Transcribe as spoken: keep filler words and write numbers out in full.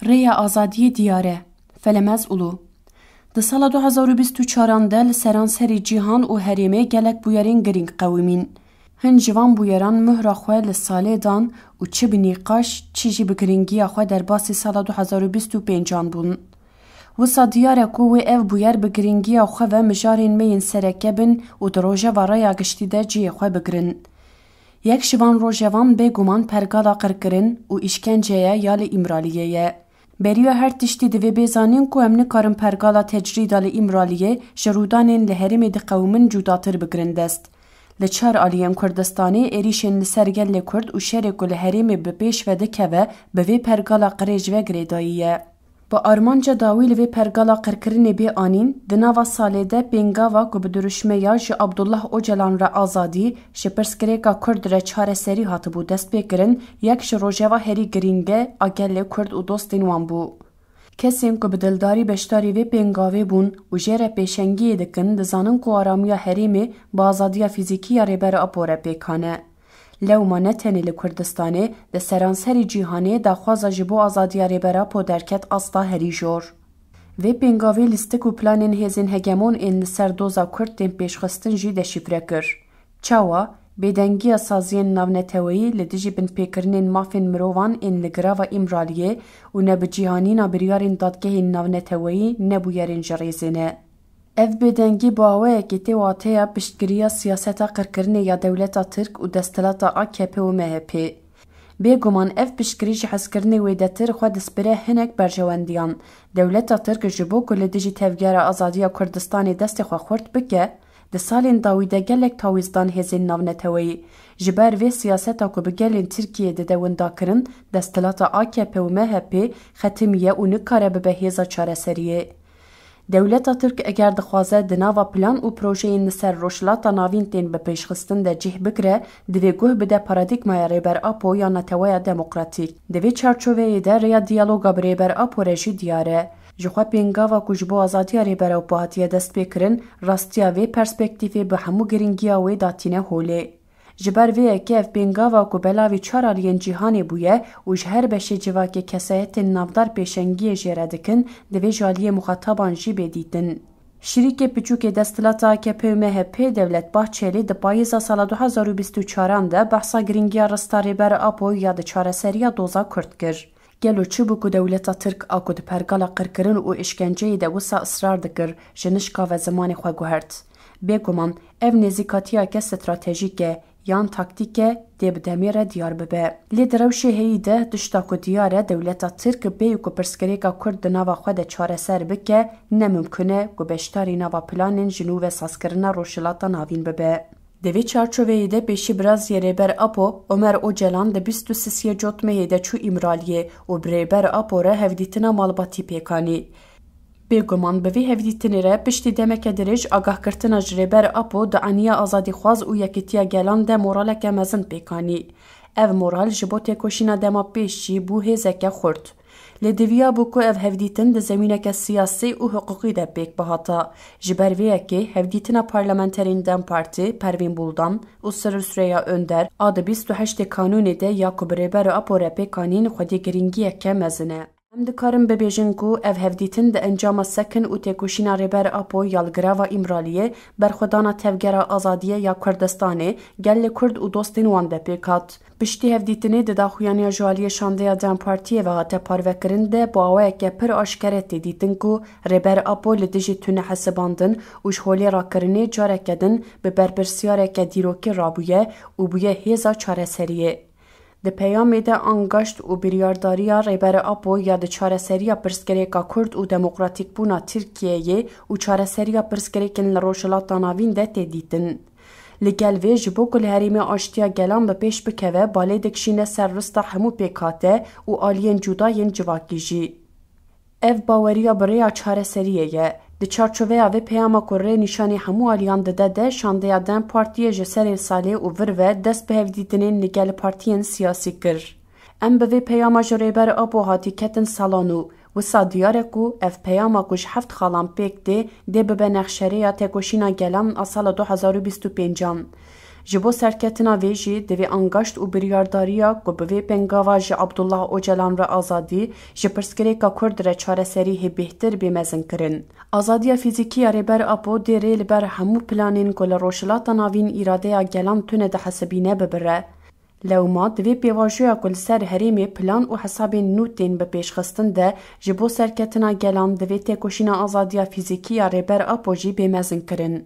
Rêya azadiyê diyar e. Felemez Ulu. Di sala du hezar û bîst û çaran de li seranserî cîhan û herêmê gelek bûyerên girîng qewimîn. Hin ji van bûyeran muhra xwe li salê dan û çi bi nîqaş, çi jî bi girîngiya xwe derbasî sala du hezar û bîst û pêncan bûn. Wisa diyar e ku wê ev bûyer bi girîngiya xwe ve mijarên me yên sereke bin û di rojeva raya giştî de cihê xwe bigirin. Yek ji van rojevan bêguman pergala qirkirin û îşkence ye ya li Îmraliyê ye. Beriya her tiştî divê bê zanîn ku em nikarin pergala tecrîda li Îmraliyê ji rûdanên li herêmê diqewimin cudatir bigirin dest. Li çar aliyên Kurdistanê êrîşên li ser gelê Kurd û şerê ku li herêmê bi pêş ve dikeve, bi vê pergala qirêj ve girêdayî ye. Bi armanca dawî li vê pergala qirkirinê bê anîn, di nava salê de pêngava ku bi dirûşmeya ji Abdullah Ocalan re azadî, ji pirsgirêka Kurd re çareserî hatibû destpêkirin, yek ji rojeva herî girîng e a gelê Kurd û dostên wan bû. Kesên ku bi dildarî beşdarî vê pêngavê bûn û jê re pêşengiyê dikin, dizanin ku aramiya herêmê bi azadiya fîzîkî ya Rêber Apo re pêkan e. Lewma ne tenê li Kurdistanê, di seranserî cîhanê daxwaza ji bo azadiya Rêber Apo derket asta herî jor. Vê pêngavê lîstik û planên hêzên hegemon ên li ser doza Kurd tên pêşxistin jî deşîfre kir. Çawa? Bêdengiya saziyên navneteweyî li dijî binpêkirinên mafên mirovan ên li girava Îmraliyê û nebicîhanîna biryarên dadgehên navneteweyî ne bûyerên ji rêzê ne. Ev bêdengî bi awayekê tê wateya piştgiriya siyaseta qirkirinê ya dewleta Tirk û desthilata A K P û M H P. Bêguman ev piştgirî ji hezkirinê wêdetir xwe dispire hinek berjewendiyan. Dewleta Tirk ji bo ku li dijî tevgera azadiya Kurdistanê destê xwe xurt bike, di salên dawî de gelek tawîz dan hêzên navneteweyî. Ji ber vê siyaseta ku bi gelên Tirkiyê dide windakirin, desthilata A K P û M H P xetimiye û nikare bibe hêza çareseriyê. Dewleta Tirk eger dixwaze di nava plan û projeyên li ser Rojhilata Navîn tên bi pêşxistin de cih bigire, divê guh bide paradîgmaya Rêber Apo ya Neteweya Demokratîk. Di vê çarçoveyê de rêya diyaloga bi Rêber Apo re jî diyar e. Ji xwe pêngava ku ji bo azadiya Rêber Apo hatiye destpêkirin, rastiya vê perspektîfê bi hemû girîngiya wê datîne holê. Ji ber vê yekê ev pêngava ku belavî çar aliyên cîhanê bûye û ji her beşê civakê kesayetên navdar pêşengiyê jê re dikin, divê ji aliyê muxataban jî bê dîtin. Şirîkê piçûkê desthilata A K P û M H P Devlet Bahçelî di payîza sala du hezar û bîst û çaran de behsa girîngiya rista Rêber Apo ya di çareseriya doza Kurd kir. Gelo çi bû ku dewleta Tirk a ku di pergala qirkirin û îşkenceyê de wisa israr dikir, ji nişkave zimanê xwe guhert? Bêguman ev nêzîkatiyeke stratejîk e, yan taktîk e, dê bi demê re diyar bibe. Lê di rewşê heyî de tişta ku diyar e, dewleta Tirk bêyî ku pirsgirêka Kurd di nava xwe de çareser bike, ne mimkun e ku beşdarî nava planên ji nû ve sazkirina Rojhilata Navîn bibe. Di vê çarçoveyê de pêşî biraziyê Rêber Apo, Omer Ocalan di bîst û sisiyê Cotmehê de çû Îmraliyê û bi Rêber Apo re hevdîtina malbatî pêk anî. Bêguman bi vî hevdîtinê re piştî demeke dirêj agahkirtina ji Rêber Apo di aniya azadîxwaz û yekîtiya gelan de moraleke mezin pêk anî. Ev moral ji bo têkoşîna dema pêş jî bû hêzeke xurt. Lê diviya bû ku ev hevdîtin di zemîneke siyasî û hiqûqî de pêk bihata. Ji ber vê yekê hevdîtina parlamenterên DEM Partî Pervîn Buldan û Sirri Süreyya Önder a di bîst û heştê Kanûnê de ya ku bi Rêber Apo re pêk anîn xwedî girîngiyeke mezin e. Em dikarin bibêjin ku ev hevdîtin di encama sekin û têkoşîna Rêber Apo ya li girava Îmraliyê, berxwedana Tevgera Azadiyê ya Kurdistanê, gelê Kurd û dostên wan de pêk hat. Piştî hevdîtinê di daxuyaniya ji aliyê şandeya DEM Partiyê ve hate parvekirin de bi awayeke pir aşkere tê dîtin ku Rêber Apo li dijî tunehesibandin û ji holê rakirinê careke din bi berpirsiyareke dîrokî rabûye û bûye hêza çareseriyê. Di peyamê de angaşt û biryardariya Rêber Apo ya di çareseriya pirsgirêka Kurd û demokratîkbûna Tirkiyeyê û çareseriya pirsgirêkên li Rojhilata Navîn de tê dîtin. Li gel vê, ji bo ku li herêmê aştiya gelan bi pêş bikeve, balê dikişîne ser rista hemû pêkhate û aliyên cuda yên civakî jî. Ev baweriya bi rêya çareseriyê ye. Di çarçoveya vê peyama ku rê nîşanî hemû aliyan dide de, şandeya DEM Partiyê ji serê salê û vir ve dest bi hevdîtinên li gel partiyên siyasî kir. Em bi vê peyama ji Rêber Apo hatî ketin sala nû. Wisa diyar e ku ev peyama ku ji heft xalan pêk tê, dê bibe nexşerêya têkoşîna gelan a sala du hezar û bîst û pêncan. Ji bo serketina vê jî divê angaşt û biryardariya ku bi vê pengava ji Abdullah Ocalan re azadî, ji pirsgirêka Kurd re çareserî hê bêhtir bê mezinkirin. Azadiya fîzîkî ya Rêber Apo dê rê li ber hemû planên ku li Rojhilata Navîn îradeya gelan tune dihesibîne bibire. Lewma divê pêvajoya ku li ser herêmê plan û hesabên nû tên bipêşxistin de ji bo serketina gelan divê têkoşîna azadiya fîzîkî ya Rêber Apo jî bê mezinkirin.